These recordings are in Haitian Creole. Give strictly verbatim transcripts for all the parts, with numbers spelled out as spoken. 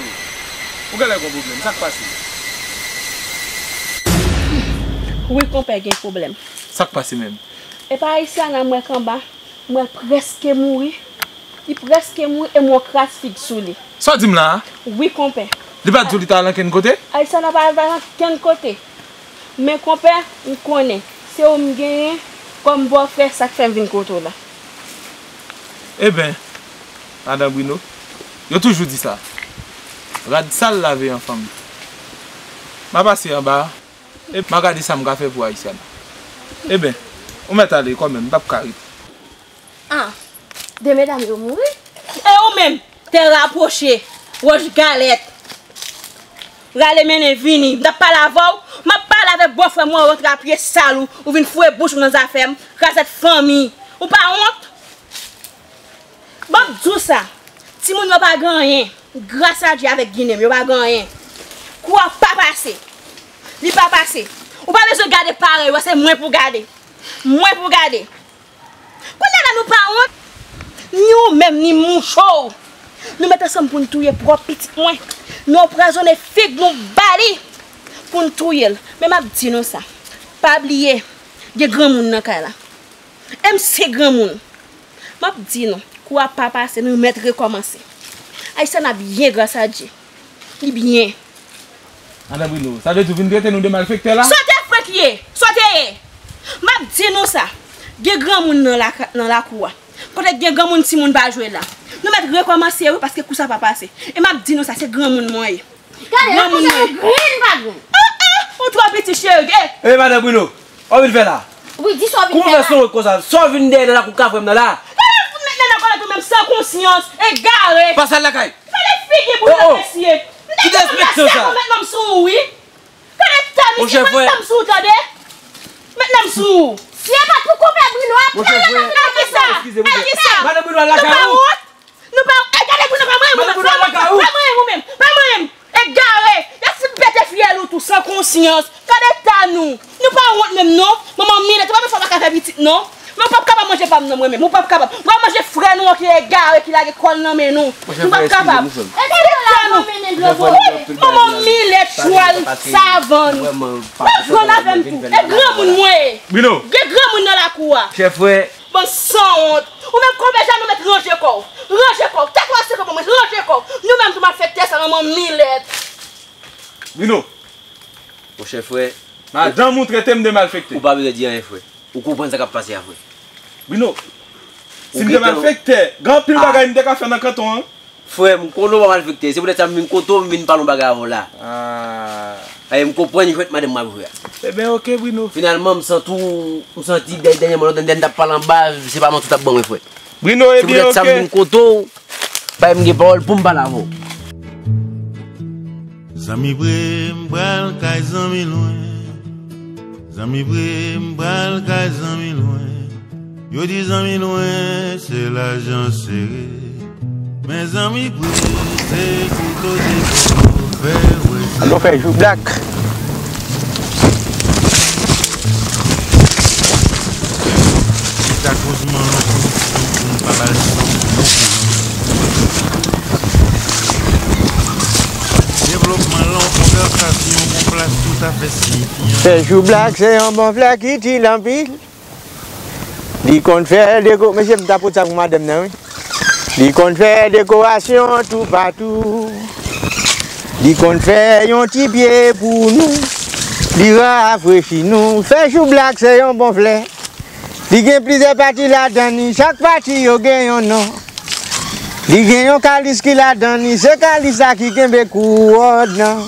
Ou genlè gon pwoblèm, sa k pase? Wi, konpè, gen pwoblèm. Sa k pase menm? E pa Ayisyana m wè k anba, m wè l prèske mouri. Li prèske mouri e m wè yon kras fig sou li. Sa w di m la a? Wi, konpè. Li pa t di w li t al ankenn kote? Ayisyana pa al ankenn kote. Men konpè, m konnen se ou m genyen kòm bòfrè, sa k fè m vin kote w la. Eben, madan Brino, yo toujou di sa. Rad sal lave an fanmi. M a pase anba a, epi m a gade sa m ka fè pou Ayisyana. Eben, ou mèt ale kòmèm, m p ap ka rete. Ah, de medam yo mouri? E ou menm, tè rapwoche, wòch galèt, rale mennen vini. M t ap pale avè w, m ap pale avèk bòfrè m, ou rantre a pye sal ou, ou vin foure bouch ou nan zafè m, krazèt fanmi. Ou pa wont? Bon, m di w sa, timoun yo pa gen anyen. Gras a Dye avèk Ginen m, yo pa gen anyen. Kou a pa pase. Li pa pase. Ou pa bezwen gade parèy ou, se mwen pou gade. Mwen pou gade. Kounye a la nou pa wont? Ni ou menm, ni mouche w. Nou met ansanm pou n touye pwòp pitit mwen. Nou anpwazonnen fig nou ba li pou n touye l. Men m ap di nou sa. Pa bliye, gen granmoun nan kay la. M se granmoun. M ap di nou, kou a pa pase, nou mèt rekòmanse. Ayisyana byen, gras a Dye. Li byen. Madan Brino, sa vle di w vin trete nou de malfektè la? Sa w te fwenk ye? Sa w te ye? M ap di nou sa. Gen granmoun nan laka-, nan lakou a. Kote gen granmoun timoun pa jwe la. Nou mèt rekòmanse wi, paske kou sa pa pase. E m ap di nou sa, se granmoun mwen ye. Gade, granmoun mwen ye. Grenn pa grenn. Ah, ah, ou twò piti, cheri. Eh, madan Brino, w ap vin fè la? Wi, di sa w vin fè la. Kouman w fè son wont konsa? Sa w vin dèyè nan lakou kafrè m nan la? Gade fout met nèg nan kòlèt ou menm, san konsyans, egare. Pase al lakay. Gade figi bouda mesye. Kite respekte sa. Ou met nonm sou ou, wi. Gade ta misye, met nonm sou ou, tande. Met nonm sou ou. Si e pa t pou konpè Brino ap pale nan kisa. Madan Brino al lakay ou. Nou pa, e gade pou nou pa manyen ou menm, pa manyen ou menm, pa manyen m, egare, y ap fout pete fyèl ou tou, san konsyans, gade eta nou, nou pa wont menm non, manman Milèt, ou pa menm fè w pa ka fè pitit non, men ou p ap kapab manje pa m non mwen menm, ou p ap kapab, ou ap manje frè nou an ki egare, ki lage kò l nan men nou, nou p ap kapab, gade eta nou, manman Milèt, chwal, savann, w ap jwenn avè m tou, e granmoun mwen ye, gen granmoun nan lakou a. Bann sanwont. Ou menm konpè Jan, nou mèt ranje kò w. Ranje kò w. Tèt ou ase kò mwen, ranje kò w. Nou menm tou malfektè sa nan manman Milèt. Bino. Monchè frè. Madanm ou trete m de malfektè. Ou pa bezwen di anyen frè. Ou konprann sa k ap pase a frè. Bino. Si m te malfektè, gen anpil bagay m te ka fè nan kanton an. Frè m, m konnen w pa malfektè, se poutèt sa m vin kote w, m vin pale yon bagay avè w la. Ah. Aye, m konprann jwèt madanm m ap jwe a. Eben, oke, Brino. Finalman, m santi w, m santi dè-, dènyèman, lòt dènye m t ap pale anba, se pa manti w t ap ban mwen, frè. Brino, se poutèt sa m vin kote w, bay m gen pawòl pou m pale avè w. Zanmi pre, m pral kay zanmi lwen. Zanmi pre, m pral kay zanmi lwen. Yo di zanmi lwen, se lajan sere. Men zanmi pre, se kouto de fè wè se. Alò fè jou blak. Chita koz manlon pou, pou m pa ba l san pou non. Devlopman lan konvèsasyon gon plas toutafè siyifyan. Fè jou blak se yon bon flè ki itil anpil. Li konn fè deko-, mesye, m ta pot sa pou madanm nan, wi. Li konn fè dekorasyon toupatou. Li konn fè yon ti pye pou nou. Li rafrechi nou. Fè jou blak se yon bon flè. Li gen plizyè pati ladan li. Chak pati yo gen yon non. Li gen yon kalis ki ladan li. Se kalis la ki kenbe kouwòn nan.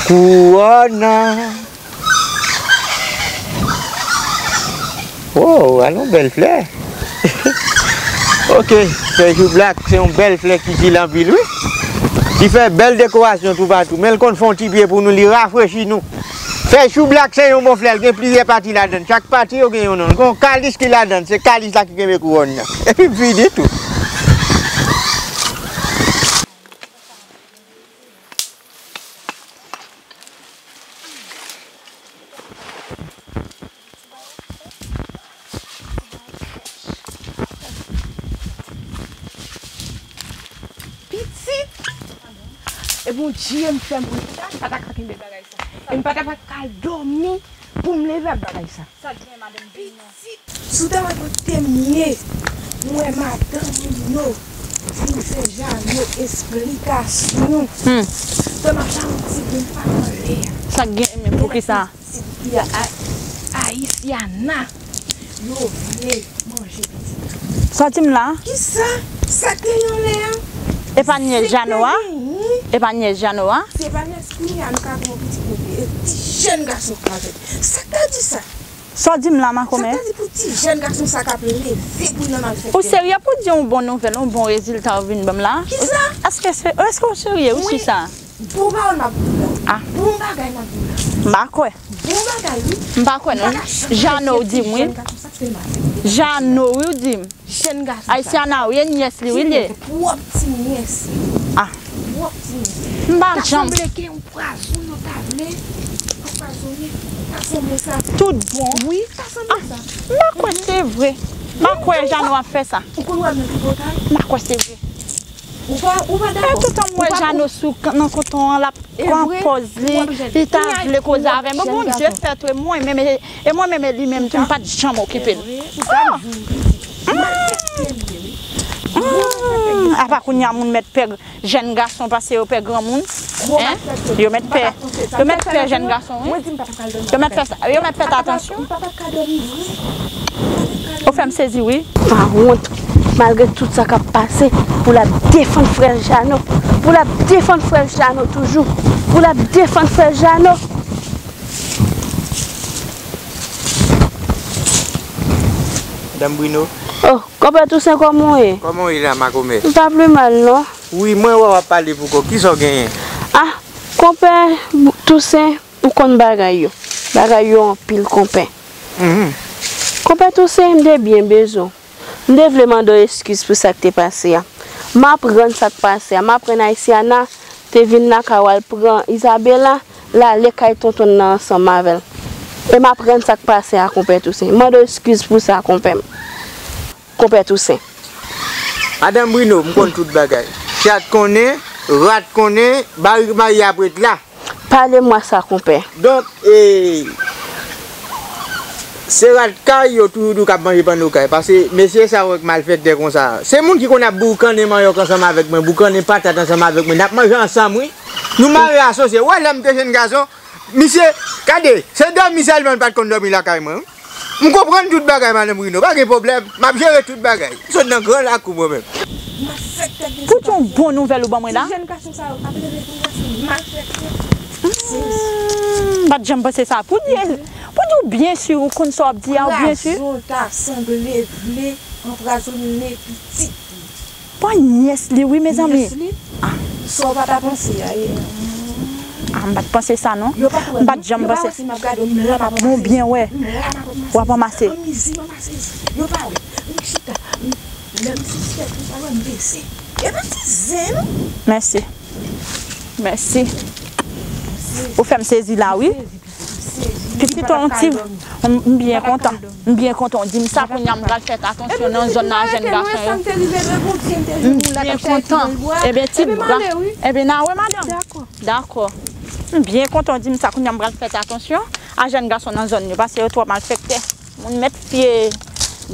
Kouwòn nan. Oh, alon bèl flè. Ok, fè jou blak, se yon bèl flè ki itil anpil, wi. Li fè bèl dekorasyon toupatou, men l konn fè yon ti pye pou nou, li rafrechi nou. Fè jou blak, se yon bon flè, l gen plizyè pati ladan l. Chak pati yo gen yon non. L gen yon kalis ki ladan l, se kalis la ki kenbe kouwòn nan. Epi m fini tou. Pitit! E Bondye m fè m pou sa, m pa ta ka kenbe bagay sa. E m pa ta ka dòmi pou m leve ak bagay sa. Sa k gen, madanm Bino? Si w ta wè kote m ye, m wè madanm Bino vin fè Jano esplikasyon. Hmm. Fè m ap ba yon ti grenn pa anlè a. Sa k gen menm, poukisa? Pitit fi a, a, Ayisyana, yo vle manje pitit. Sa w di m la? Kisa? Sa k te yon lè a? E pa nyès Jano a? E pa nyès Jano a? Se pa nyès kounye a nou ka gen yon pitit nou vle. E ti jèn gason k avèk. Sa k ta di sa? Sa w di m la, makomè? Sa k ta di pou ti jèn gason sa k ap leve pou l nan malfektè? Ou serye pou di yon bon nouvèl, yon bon rezilta ou vin ban m la? Kisa? Èske se, èske w serye, wi, wi, sou sa? Bon pawòl m ap di w la. Ah. Bon bagay m ap di w la. M pa kwè. Bon bagay, wi. M pa kwè, non. Jano, w di m, wi. Jano, wi, w di m. Jèn gason sa. Ayisyana, wi, e nyès li, wi, li ye. Pwòp ti nyès li. Ah. Pwòp ti nyès li. M pa janm. Ta sanble gen yon pwazon yo ta vle anpwazonnen. Ta sanble sa. Tout bon. Wi, ta sanble sa. M pa kwè se vre. M pa kwè Jano ap fè sa. Ou konn wè m nan tripotay? M pa kwè se vre. Ou pa, ou pa dakò? E toutan m wè Jano sou, nan konton an, l ap pran pòz li, li ta vle koze avè m. Bondye fè tou, e mwen menm, e, e mwen menm, e li menm tou, m pa t janm okipe l. Hmm. Apa kounye a moun mèt pè jèn gason pase yo pè granmoun? Hein? Yo mèt pè, yo mèt pè jèn gason, wi. Yo mèt fè sa, yo mèt fè atansyon. Ou fè m sezi, wi. Pa wont, malgre tout sa k ap pase, pou l ap defann frè l Jano, pou l ap defann frè l Jano toujou, pou l ap defann frè l Jano. Madanm Brino. Oh, konpè Tousen, kòman w ye? Kòman w ye la, makomè? M pa pi mal, non. Wi, mwen wè w ap pale pou kò. Kisa w genyen? Ah, konpè Tousen, ou konn bagay yo. Bagay yo anpil, konpè. Mhm. Konpè Tousen, m te byen bezwen w. M te vle mande w eskiz pou sa k te pase a. M aprann sa k pase a. M aprann Ayisyana te vin lakay w al pran Izabela, l ale kay tonton l nan ansanm avè l. E m aprann sa k pase a, konpè Tousen. M mande w eskiz pou sa, konpè m. Konpè Tousen. Madanm Brino, m konn tout bagay. Chat konnen, rat konnen, barik marye ap ret la. Pale mwa sa, konpè. Donk, e, se rat kay yo toujou di w k ap manje panno kay. Paske mesye sa yo k malfektè konsa. Se moun ki konn ap boukannen manyòk ansanm avèk mwen, boukannen patat ansanm avèk mwen. N ap manje ansanm, wi. Nou mare asosye. Ou wè lè m te jèn gason, misye, gade, se dòmi sèlman l pa t konn dòmi lakay mwen, wi. M konprann tout bagay, madanm Rino, pa gen pwoblèm. M ap jere tout bagay. M sot nan gran lakou mwen menm. Pou t yon bon nouvèl ou ban mwen la. Ti jèn gason sa yo ap leve pou gason malfektè. Hmm, m pa t janm panse sa. Pou di, pou di w byen si, ou konn sa w ap di a, ou byen si. Pwazon ta sanble vle anpwazonnen pitit li. Pran nyès li, wi, mezanmi. Nyès li? Ah. Sa w pa ta panse a, e. Ah, m pa t panse sa, non. M pa t janm panse. Bon, byen, wè. W ap anmase. Yo pa wè. M chita. Lè m sispèk, m pa wè m bese. E pa ti zen, non. Mèsi. Mèsi. Ou fè m sezi la, wi. Pitit ou yon ti, m, m byen kontan. M byen kontan w di m sa, kounye a m pral fè atansyon nan zòn nan a jèn gason yo. M byen kontan. Ebyen, ti bra. Ebyen, n a wè, madanm. Dakò. M byen kontan w di m sa, kounye a m pral fè atansyon a jèn gason nan zòn yo, paske yo twò malfektè. Moun mèt fye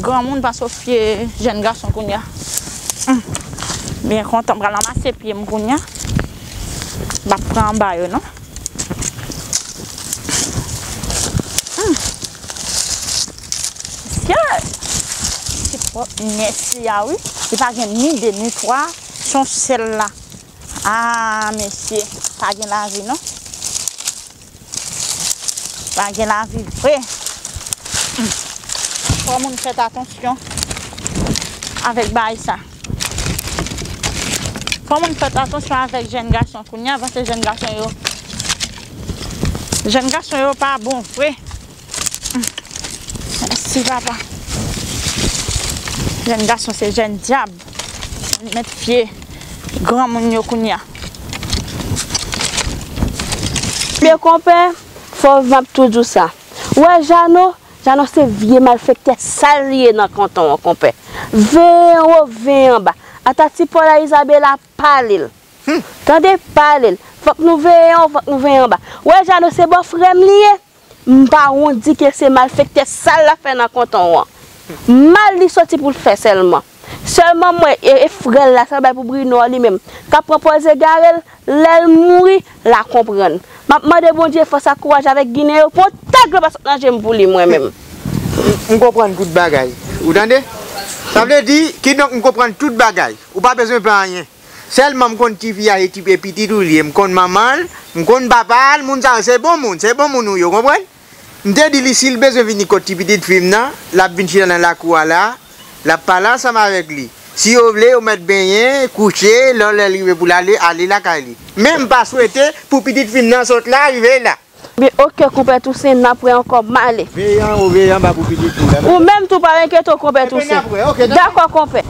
granmoun pase w fye jèn gason kounye a. Hmm. Byen kontan, m pral ranmase pye m kounye a. M ap pran anba yo, non. Hmm. Mesye! Ti pwòp nyès li a, wi. Li pa gen ni de ni twa, se yon sèl la. Ah, mesye, pa gen lavi, non. Pa gen lavi vre. Hmm. Fò moun fè atansyon avèk bagay sa. Fò moun fè atansyon avèk jèn gason kounye a, paske jèn gason yo, jèn gason yo pa bon vre. Hmm. Mèsi, papa. Jèn gason se jèn dyab. Mèt fye granmoun yo kounye a. Men konpè, fò m ap tou di w sa. Ou wè Jano? Jano se vye malfektè sal li ye nan kanton an, konpè. Ven anwo, ven anba. Ata ti Pòl a Izabela, pale l. Hmm. Tande, pale l. Fòk nou veye anwo, fòk nou veye anba. Wè Jano se bò frè m li ye. M pa wont di ke se malfektè sal l ap fè nan kanton an. Mal li soti pou l fè sèlman. Sèlman mwen e, e frè l la, sa l bay pou Bruno an li menm. K ap pran pòz egare l, lè l mouri, l a konprann. M ap mande Bondye fòs ak kouraj avèk Ginen yo, pou yon tèt dlo pa sot nan je m pou li mwen menm. M, m konprann tout bagay. Ou tande? Sa vle di, kidonk m konprann tout bagay. Ou pa bezwen pè anyen. Sèlman m konn tifi a e ti e pitit ou li ye, m konn manman l, m konn papa l, moun sa yo se bon moun, se bon moun ou yo, konprann? M te di li si l bezwen vini kot ti pitit fi m nan, l ap vin chita nan lakou a la, l ap pale ansanm avèk li. Si yo vle, yo mèt benyen, kouche, lè, lè l rive pou l ale, ale lakay li. Men m pa swete pou pitit fi m nan sot la, rive la. Byen, oke, konpè Tousen, n ap wè ankò, m ale. Veye anwo, veye anba pou pitit fi w la. Ou menm tou, pa enkyete w, konpè Tousen. Dakò, konpè.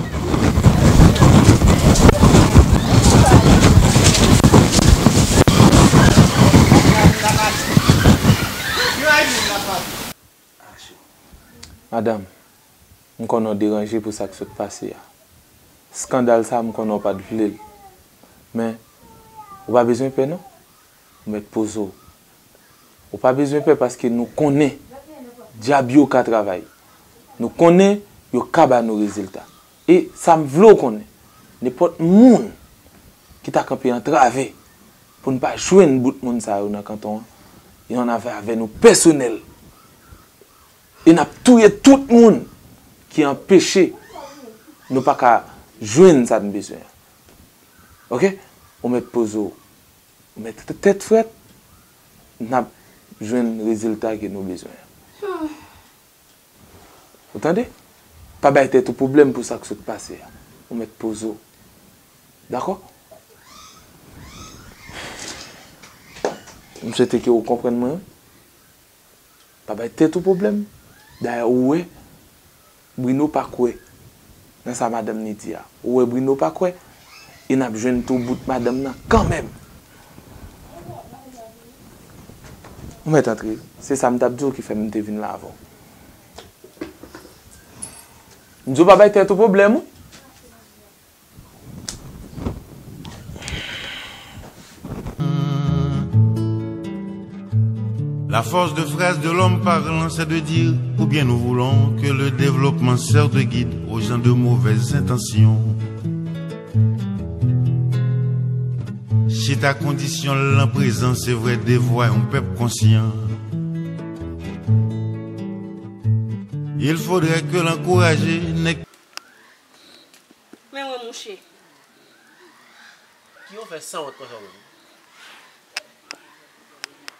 Madanm, m konnen w deranje pou sa k sot pase a. Eskandal sa, m konnen w pa t vle l. Men, ou pa bezwen pè non. Ou mèt poze w. Ou pa bezwen pè paske nou konnen dyab yo ka travay. Nou konnen yo ka ba nou rezilta. E sa m vle w konnen, nenpòt moun ki ta kanpe antrave pou n pa jwenn bout moun sa yo nan kanton an, yo annafè avè nou pèsonèl. E n ap touye tout moun ki anpeche nou pa ka jwenn sa n bezwen an. Oke? Ou mèt poze w. Ou mèt tèt frèt, n ap jwenn rezilta ke nou bezwen an. Ou tande? Pa bay tèt ou pwoblèm pou sa k sot pase a. Ou mèt poze w. Dakò? M swete ke ou konprann mwen, wi. Pa bay tèt ou pwoblèm. Dayè, ou wè, Bruno pa kwè nan sa madanm li di a. Ou wè Bruno pa kwè, e n ap jwenn tou bout madanm nan kanmenm. Ou mèt antre. Se sa m t ap di w ki fè m te vin la avè w. M di w pa bay tèt ou pwoblèm, wi. La force de phrase de l'homme parlant, c'est de dire, ou bien nous voulons que le développement serve de guide aux gens de mauvaises intentions. Chita kondisyon lan prezan, se vrè devwa yon pèp konsyan. Il faudrait que l'encourager nèg Men mwen mouche. Kijan w fè sanwont konsa menm?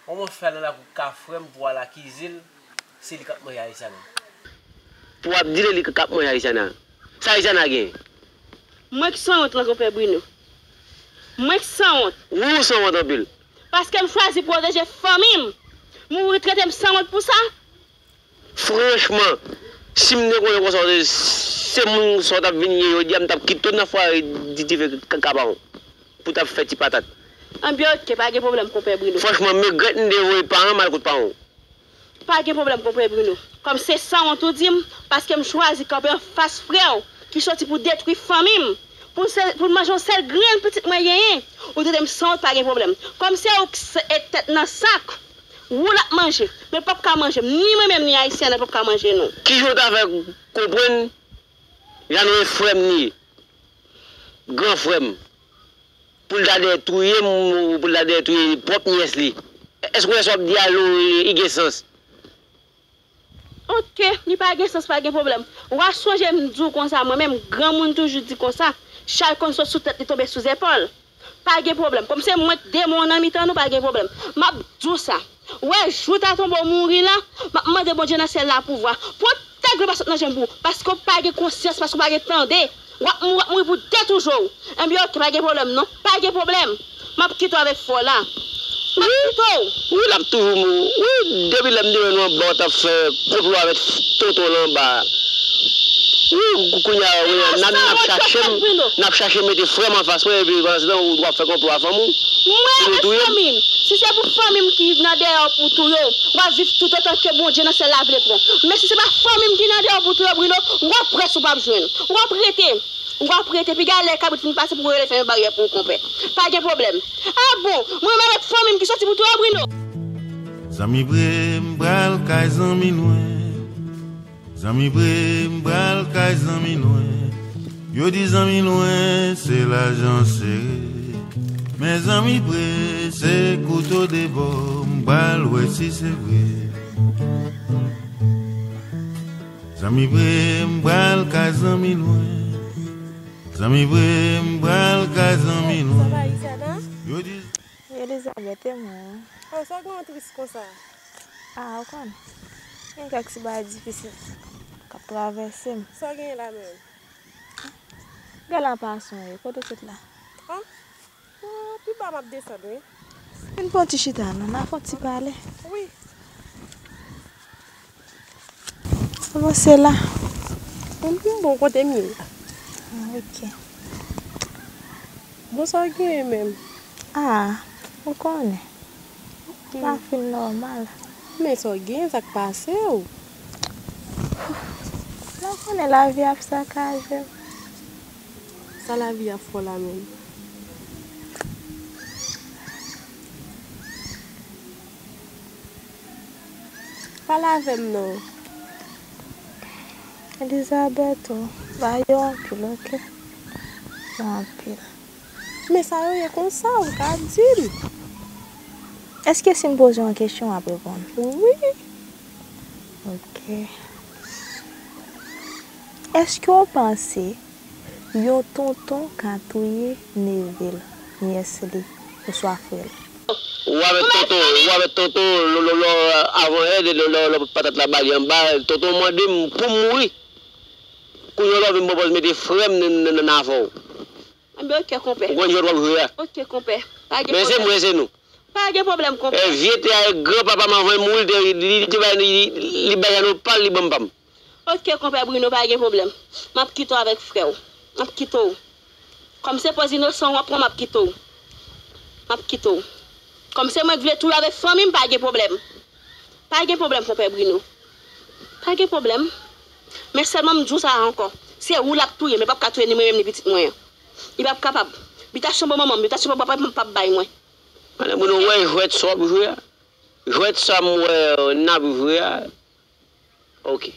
Kòman w fè al nan lakou ka frè m pou w al akize l, se li k ap manje Ayisyana? Pou w ap di l e li k ap manje Ayisyana? Sa Ayisyana gen? Mwen k sanwont lan, konpè Bruno. Mwen k sanwont. Wi, ou sanwont anpil. Paske m chwazi pwoteje fanmi m. Moun trete m sanwont pou sa? Franchman, si m te konnen konsa, se moun sa w t ap vin ye jodi a, m t ap kite w nan fwa di dife kaka pa w pou w t ap fè ti patat. Anben, oke, pa gen pwoblèm, konpè Bruno. Franchman, m regrèt m te voye paran m al kot paran w. Pa gen pwoblèm, konpè Bruno. Kòm se sanwont ou di m, paske m chwazi kanpe anfas frè w ki soti pou detwi fanmi m, pou l sèl, pou l manje yon sèl grenn pitit mwen genyen, ou trete m sanwont, pa gen pwoblèm. Kòm se ou k s-, e tèt nan sak, ou l ap manje, men l p ap ka manje m, ni mwen menm, ni Ayisyana p ap ka manje nou. Kijan w ta fè konprann Jano e frè m li ye, gran frè m, pou l ta dèyè touye m, pou l ta dèyè touye pwòp nyès li? Èske w wè sa w ap di a, li gen sans? Oke, li pa gen sans, pa gen pwoblèm. W a sonje m di w konsa, mwen menm, granmoun toujou di konsa, chay konn sot sou tèt li tonbe sou zepòl. Pa gen pwoblèm. Kòm se mwen k demon an nan mitan nou, pa gen pwoblèm. M ap di w sa. W wè, jou ta tonbe w mouri la, m ap mande Bondye nan syèl la pouvwa. Pran tèt gwo pa sot nan je m pou ou, paske w pa gen konsyans, paske w pa gen tande. W ap mouri, w ap mouri pou de tou je w. Enben, oke, pa gen pwoblèm non. Pa gen pwoblèm. M ap kite w avèk fò w la. M ap kite w. Wi, l ap toujou mouri. Wi, depi lè m te wè nou anba, w t ap fè konplo avèk tonton l anba a. Wi, kounye a, wi, n ap, n ap chache m, n ap chache mete frè m anfas mwen, epi pandan se tan, ou w ap fè konplo a fanmi w pou nou touye m. Mwen e fanmi m. Si se pou fanmi m ki nan dèyè w pou touye w, w ap viv toutotan ke Bondye nan syèl la vle pran. Men si se pa fanmi m ki nan dèyè w pou touye w, Bruno, w ap près ou p ap jwenn. W ap rete. Ou ap rete piga lè kabrit fin pase pou rele fèmen baryè pou ou, konpè. Pa gen pwoblèm. A bon, mwen menm avèk fanmi m ki soti pou tou a Brino. Zanmi pre, m pral kay zanmi lwen. Zanmi pre, m pral kay zanmi lwen. Yo di zanmi lwen, se lajan sere. Men zanmi pre, se kouto de bò, m pral wè si se vre. Zanmi pre, m pral kay zanmi lwen. Zanmi pre, m pral kay zanmi lwen. Sa va, Isana? Yo di Elizabeth, e mwen. Oh, sa w gen w tris konsa? Ah, ou konn. Gen kèk ti bagay difisil k ap travèse m. Sa w genyen la menm? Gade la pa sonje, kote w sot la? Ah? Oh, pi ba m ap desann, wi. Vin pran ti chita, non, n a fè yon ti pale. Wi. Kòman se la? Mwen pi bon kote m ye. Ah, ok. Bon, sa w genyen menm? Ah, ou konnen. Ok. Pa fin nòmal. Men sa w genyen, sa k pase w? Ou konnen lavi ap sakaje m. Sa lavi ap fè w la menm? Pale avè m non. Elizabeth, ou ba yo anpil, ok? Yo anpil. Men sa yo ye konsa, ou ka di m. Èske si m poze w yon kesyon, w ap reponn? Wi. Ok. Èske w panse yon tonton ka touye neve l, nyès li, oswa frè l? Ou avèk tonton, ou avèk tonton, lò, lò, lò, avan yè, lò, lò, lò, patat la ba li anba, tonton mande m pou m mouri. Kounye a w vin pwopòze mete frè m nan, nan, nan avè w. Enben, ok, konpè. Ou konn jwèt w ap jwe a? Ok, konpè. Pa gen pwoblèm. Men se mwen, se nou. Pa gen pwoblèm, konpè. E vye tè a, e granpapa m avan l mouri, li te, li, li te bay, li, li bay anno pa l, li ban m pa m. Ok, konpè Bruno, pa gen pwoblèm. M ap kite w avèk frè w. M ap kite w. Kòm se pòz inosan w ap pran, m ap kite w. M ap kite w. Kòm se mwen k vle touye w avèk fanmi m, pa gen pwoblèm. Pa gen pwoblèm, konpè Bruno. Pa gen pwoblèm. Men sèlman m di w sa ankò. Se ou l ap touye, men l p ap ka touye ni mwen menm ni pitit mwen an. Li p ap kapab. Bitasyon bò manman m, bitasyon bò papa m p ap bay mwen. Madan Bruno, w wè jwèt sa w ap jwe a? Jwèt sa m wè n ap jwe a? Ok.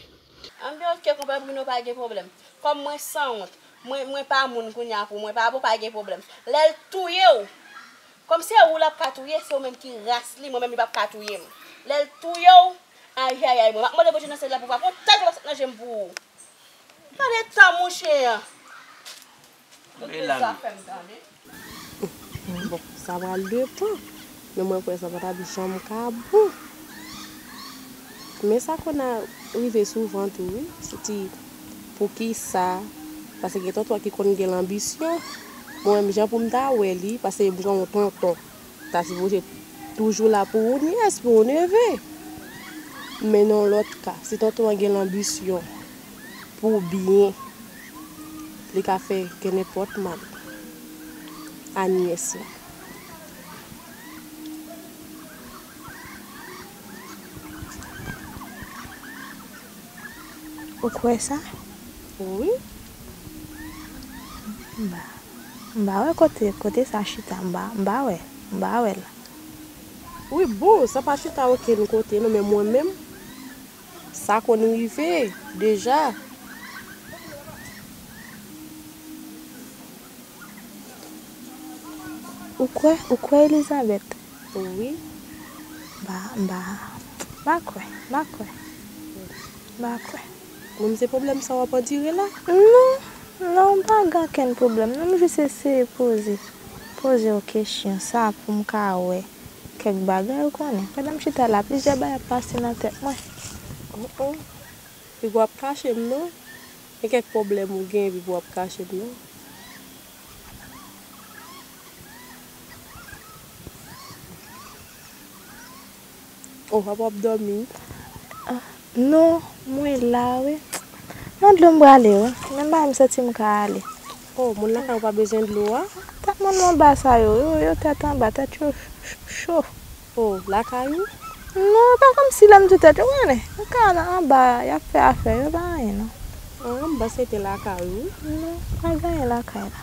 Anben, ok, konpè Bruno, pa gen pwoblèm. Kòm mwen sanwont, mwen, mwen pa moun kounye a pou mwen, pa bon, pa gen pwoblèm. Lè l touye w, kòm se ou l ap ka touye, se ou menm ki ras li, mwen menm li p ap ka touye m. Lè l touye w, ayayay, mwen, m ap mande Bondye nan syèl la pou w pa pran tèt ou pa sot nan je m pou ou. Gade tan mouche an. Tout zafè m tande. Bon, sa pral depann. Men mwen kwè sa pa t ap janm ka bon. Men sa konn a rive souvan tou, wi. Se ti, poukisa? Paske gen tonton ki konn gen lanbisyon. Mwen menm, jan pou m ta wè li, paske m gen yon tonton. Ta sipoze toujou la pou ou nyès, pou ou neve. Men nan lòt ka, si tonton an gen lanbisyon pou byen, li ka fè kenenpòt mal a nyès la. Ou kwè sa? Wi. M pa, m pa wè kote, kote sa chita, m pa, m pa wè, m pa wè l. Wi, bon, sa pa chita okenn kote non, men mwen menm, sa konn rive deja. Ou kwè, ou kwè Elizabeth? Wi. M pa, m pa, m pa kwè, m pa kwè. M pa kwè. Mwen, se pwoblèm sa w ap andire la? Non, non, m pa gen okenn pwoblèm. Non, m jis eseye poze, poze yon kesyon sa pou m ka wè kèk bagay, ou konnen. Pandan m chita la, plizyè bagay ap pase nan tèt mwen. Oh, oh. Epi w ap kache m, non? Gen kèk pwoblèm ou gen, epi w ap kache m, non? Oh, papa w ap dòmi? Ah, non, mwen la, wi. Nan dlo m prale, wi. Menm bagay m santi m ka ale. Oh, moun lakay ou pa bezwen dlo a? Tèt moun anba sa yo, yo, yo tèt anba, tèt yo cho, cho, cho. Oh, lakay ou? Non, pa kòmsi lè m di tèt yo, konnen. Yo ka nan anba, y ap fè afè yo, pa anyen, non. Ah, m panse te lakay ou. Non, pa genyen lakay la.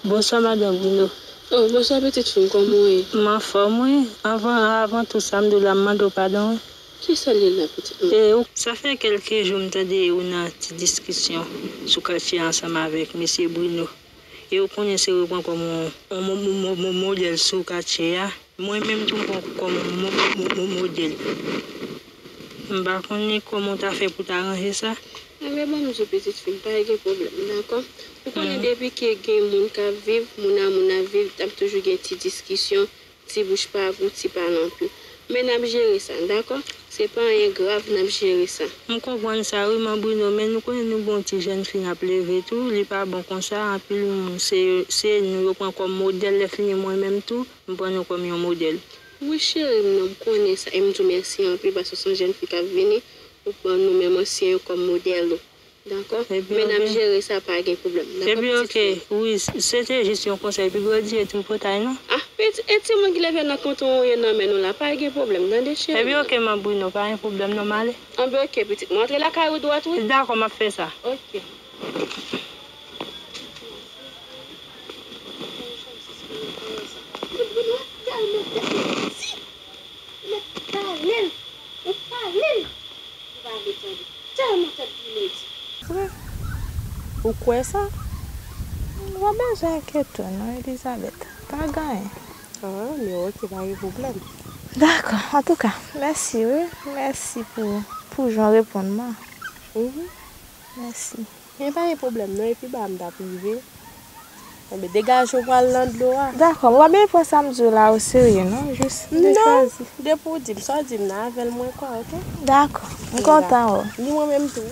Bonswa, madan Bruno. Oh, bonswa, pitit fi m, kòman w ye? M anfòm, wi. Anvan, avan tou sa, m di w la, m mande w padon, wi. Kisa l ye la, pitit mwen? E, ou, sa fè kèlke jou m tande ou nan ti diskisyon sou katye a ansanm avèk mesye Bruno. E ou konnen se ou pran kòm yon, yon mo- mo- mo- mo- modèl sou katye a. Mwen menm tou m pran kòm yon mo- mo- mo- modèl. M pa konnen kòman w ta fè pou w ta ranje sa. Anben, ban m di w, pitit fi m, pa gen pwoblèm, dakò? Ou konnen depi ke gen moun k ap viv, moun a moun ap viv, t ap toujou gen ti diskisyon, ti bouch pa gou, ti pale anpil. Men n ap jere sa, dakò? Se pa anyen grav, n ap jere sa. M konprann sa wi, Man Bruno, men nou konnen nou gen yon ti jèn fi n ap leve tou, li pa bon konsa, anpil moun se, se nou yo pran kòm modèl, lè fini mwen menm tou, m pran nou kòm yon modèl. Wi cheri m, non, m konnen sa, e m di w mèsi anpil paske w se yon jèn fi k ap vini, ou pran nou menm ansyen yo kòm modèl ou. Dakò? Men n ap jere sa, pa gen pwoblèm. Dakò, pitit fi m? Epi oke, wi, se te jis yon konsèy, pi gwo di e tripotay non. Ah, pitit, e timoun ki leve nan kanton ou ye nan men nou la, pa gen pwoblèm, tande cheri m? Epi oke, Man Bruno, pa gen pwoblèm non, m ale. Anben oke, pitit mwen, antre lakay ou dwat wi. Dakò, m ap fè sa. Oke. Pitit Bruno tèlman tèt li di. Ou mèt pale l, ou pale l, li pa vle tande. Tèlman tèt li modi. Wi. Ou kwè sa? Ou pa bezwen enkyete w non, Elizabeth. Pa gen anyen. Ah, men oke, pa gen pwoblèm. Dakò. Antouka, mèsi wi. Mèsi pou, pou jan w reponn mwen. Mhm. Mèsi. Men pa gen pwoblèm non, epi ba m t ap rive. Enben, degaje w pral nan dlo a. Dakò, m pa bezwen pran sa m di w la oserye non, jis de chwazi. Non, depi w di m sa w di m nan, avè l mwen kwè, oke? Dakò, m kontan wè w. Ni mwen menm tou.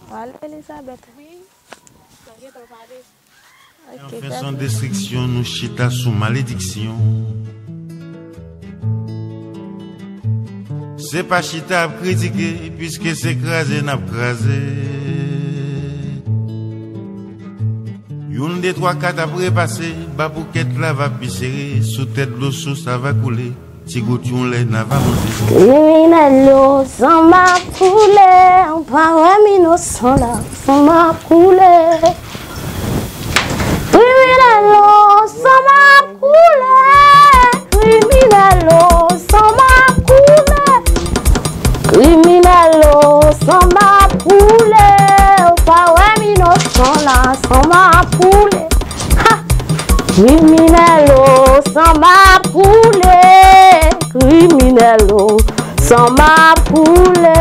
W ale, Elizabeth. Wi, m gentan pale. Anfen, se yon destriksyon, nou chita sou malediksyon. Se pa chita ap kritike, piske se kraze n ap kraze. Youn, de, twa, kat ap repase, ba pou kèt la va pi sere, sou tèt dlo sous la va koule, ti gout yon lè n a va monte. Kriminèl yo, san m ap koule, ou pa wè m inosan la, san m ap koule. Kriminèl yo, san m ap koule, kriminèl yo, san m ap koule. Kriminèl yo, san m ap koule, ou pa wè m inosan la, san m ap koule. Ha! Kriminèl yo, san m ap koule, kriminèl yo, san m ap koule.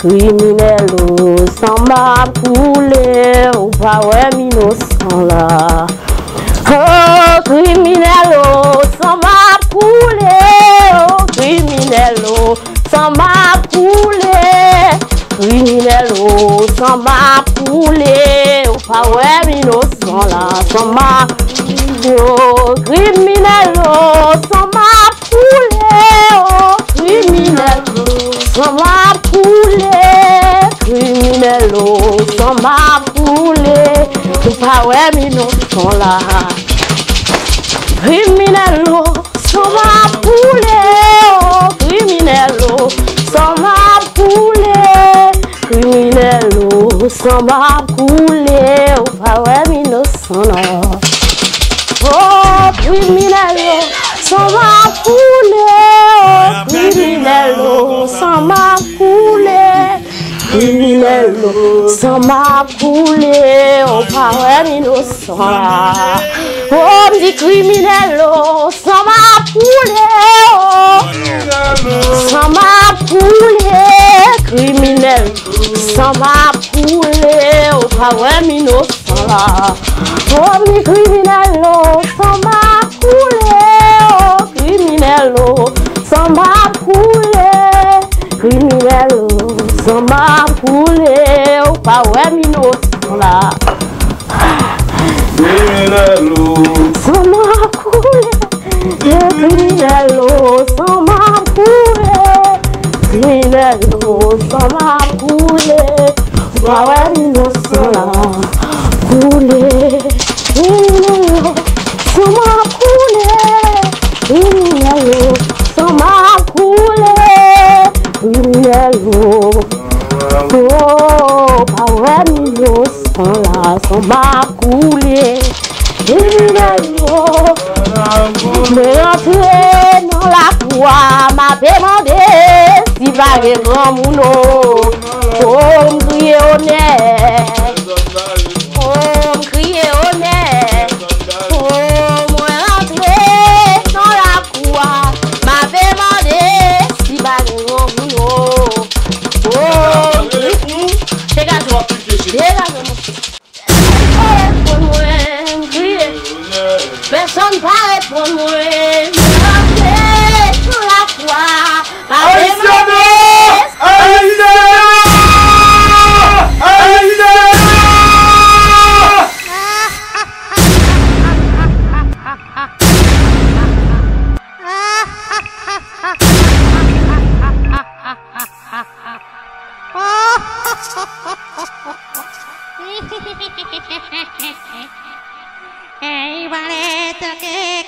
Kriminèl o, san m ap koule, ou pa wè m inosan la. O, kriminèl o, san m ap koule, o, kriminèl o, san m ap koule. Kriminèl o, san m ap koule, ou pa wè m inosan la, san m ap koule, o, kriminèl o, san m ap koule, o, kriminèl, san m ap koule, kriminèl o, san m ap koule, ou pa wè m inosan la. Kriminèl o, san m ap koule, o, kriminèl o, san m ap koule, kriminèl o, san m ap koule, ou pa wè m inosan. O, kriminèl o, san m ap koule, o, kriminèl o, san m ap koule, kriminèl o, san m ap koule, ou pa wè m inosan la. O, m di kriminèl o, san m ap koule, o, san m ap koule, kriminèl, san m ap koule, ou pa wè m inosan la. O, m di kriminèl o, san m ap koule, o, kriminèl o, san m ap koule, kriminèl o, san m ap koule, ou pa wè m inosan la. Kriminèl o, san m ap koule, kriminèl o, san m ap koule, kriminèl o, san m ap koule, ou pa wè m inosan la. Koule, kriminèl o, san m ap koule, kriminèl o, san m ap koule, kriminèl o. Te mande si pa gen granmoun o. O, m kriye onè. O, m kriye onè. O, mwen rantre nan lakou a. M ape mande si pa gen granmoun o. O, m kriye. Degaje w. Degaje w, monchè. Pèsonn pa reponn mwen, m kriye. Pèsonn pa reponn mwen. Mwen rantre sou lakou a. Ayisyen! Ayisyen! Ayisyen! Ey, pale tanke